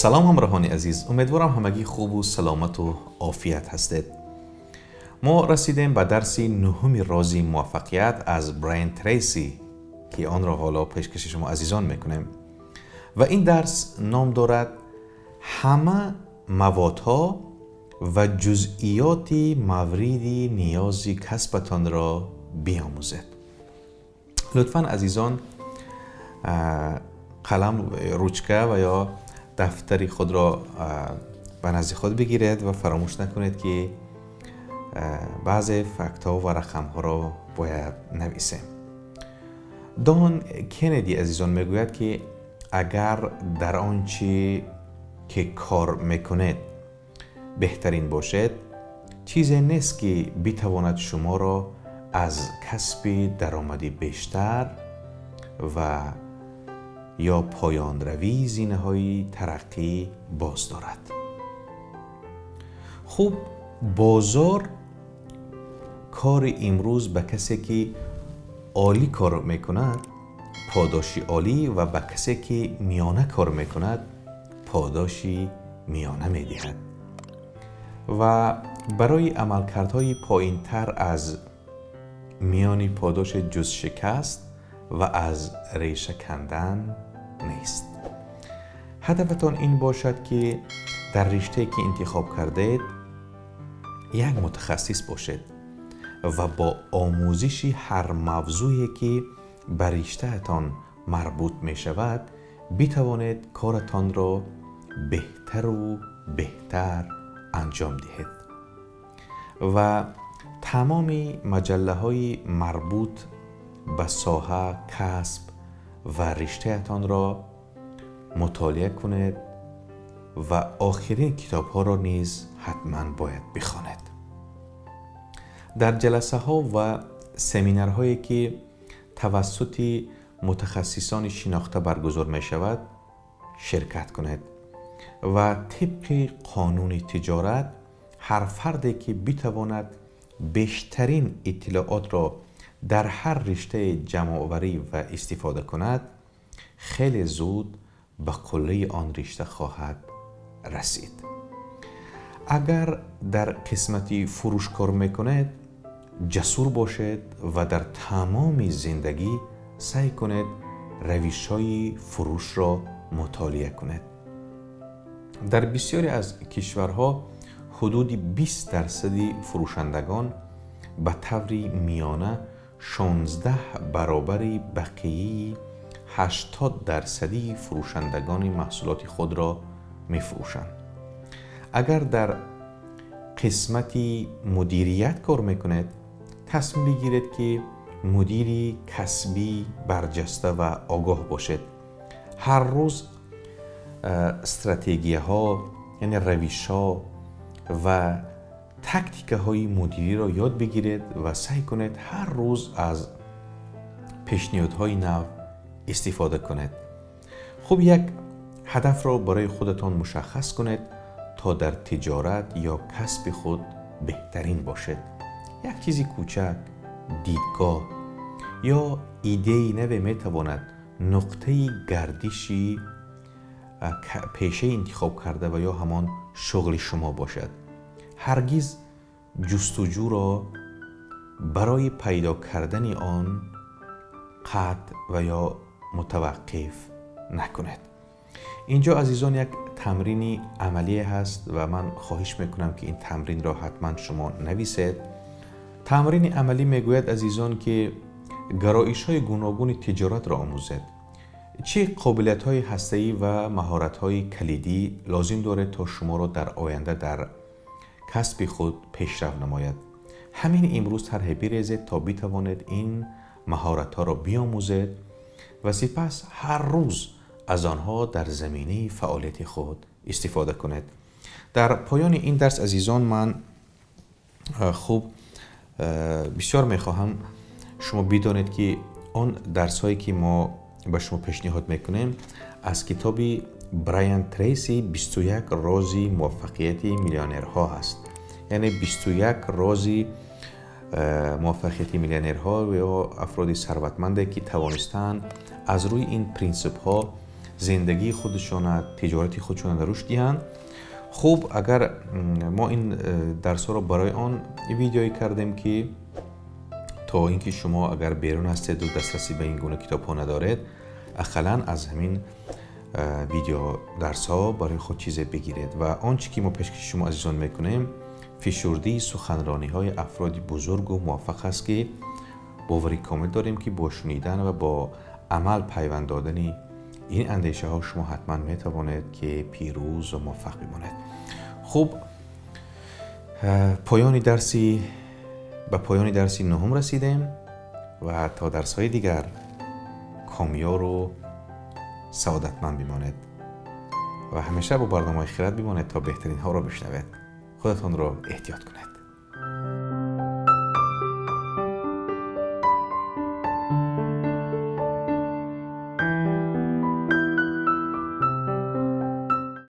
Салом, ҳамроҳони азиз, умедворам, ҳамагӣ хубу саломату офият ҳастед. Мо расидем ба дарси нуҳуми рози муваффақият аз Брайан Трейси, ки онро ҳоло пешкаши шумо азизон мекунем, ва ин дарс ном дорад «Ҳама маводҳо ва ҷузъиёти мавриди ниёзи касбатонро биомӯзед. Лутфан, азизон, қалам, ручка ва ё дафтари худро ба назди худ бигиред ва фаромӯш накунед, ки баъзе фактҳо ва рақамҳоро бояд нависем. Дон Кеннеди, азизон, мегӯяд, ки агар дар он чӣ ки кор мекунед, беҳтарин бошед, чизе нест, ки битавонад шуморо аз касби даромади бештар ва ё поёнравии зинаҳои тараққӣ боз дорад. Хуб, бозор кори имрӯз ба касе, ки олӣ кор мекунад, подоши олӣ ва ба касе, ки миёна кор мекунад, подоши миёна медиҳад ва барои амалкардҳои поинтар аз миёни подоши ҷуз шикаст ва аз реша кандан нест. Ҳадафатон ин бошад, ки дар риштае, ки интихоб кардед, як мутахассис бошед ва бо омӯзиши ҳар мавзӯе, ки ба риштаатон марбут мешавад, битавонед коратонро беҳтару беҳтар анҷом диҳед ва тамоми маҷаллаҳои марбут ба соҳа, касб ва риштаатонро мутолиа кунед ва охирин китобҳоро низ ҳатман бояд бихонед. Дар ҷаласаҳо ва семинарҳое, ки тавассути мутахассисони шинохта баргузор мешавад, ширкат кунед ва тибқи қонуни тиҷорат, ҳар фарде, ки битавонад бештарин иттилоотро дар ҳар риштаи ҷамъоварӣ ва истифода кунад, хеле зуд ба қуллаи он ришта хоҳад расид. Агар дар қисмати фурӯш кор мекунед, ҷасур бошед ва дар тамоми зиндагӣ саъй кунед равишҳои фурӯшро мутолиа кунед. Дар бисёре аз кишварҳо ҳудуди 20 дарсади фурӯшандагон ба таври миёна 16 баробари бақияи 80 дарсадии фурӯшандагони маҳсулоти худро мефурӯшанд. Агар дар қисмати мудирият кор мекунед, тасмим бигиред, ки мудири касбӣ барҷаста ва огоҳ бошед. Ҳар рӯз стратегияҳо, яъне равишҳо ва тактикаҳои мудириро ёд бигиред ва саъй кунед ҳар рӯз аз пешниҳодҳои нав истифода кунед. Хуб, як ҳадафро барои худатон мушаххас кунед, то дар тиҷорат ё касби худ беҳтарин бошед. Як чизи кӯчак, дидгоҳ ё идеяи наве метавонад нуқтаи гардиши пешаи интихоб карда ва ё ҳамон шуғли шумо бошад. Ҳаргиз ҷустуҷӯро барои пайдо кардани он қатъ ва ё мутаваққиф накунед. Инҷо, азизон, як тамрини амалие ҳаст ва ман хоҳиш мекунам, ки ин тамринро ҳатман шумо нависед. Тамрини амалӣ мегӯяд, азизон, ки гароишҳои гуногуни тиҷоратро омӯзед. Чӣ қобилиятҳои ҳастаӣ ва маҳоратҳои калидӣ лозим доред, то шуморо дар оянда дар касби худ пешрав намояд? Ҳамин имрӯз тарҳе бирезед, то битавонед ин маҳоратҳоро биомӯзед ва сипас ҳар рӯз аз онҳо дар заминаи фаъолияти худ истифода кунед. Дар поёни ин дарс, азизон, ман хуб бисёр мехоҳам шумо бидонед, ки он дарсҳое, ки мо ба шумо пешниҳод мекунем, аз китоби Брайан Трейси «21 рози муваффақияти миллионерҳо» ҳаст, яъне 21 рози муваффақияти миллионерҳо ё афроди сарватманде, ки тавонистаанд аз рӯи ин принсипҳо Зиндагии худашона, тиҷорати худшона рушд диҳанд. Хуб, агар мо ин дарсҳоро барои он видеое кардем, ки то ин ки шумо агар берун ҳастеду дастрасӣ ба ин гуна китобҳо надоред, ақаллан аз ҳамин видео дарсҳо барои худ чизе бигиред. Ва он чӣ ки мо пешкаши шумо азизон мекунем, фишурдии суханрониҳои афроди бузургу муваффақ аст, ки боварӣ комил дорем, ки бо шунидан ва бо амал пайванд додани ин андешаҳо шумо ҳатман метавонед, ки пирӯз ва муваффақ бимонед. Хуб, поёни дарси ба поёни дарси нуҳум расидем ва то дарсҳои дигар комёру саодатманд бимонед ва ҳамеша бо барномаи «Хирад» бимонед, то беҳтаринҳоро бишнавед. Худатонро эҳтиёт кунед.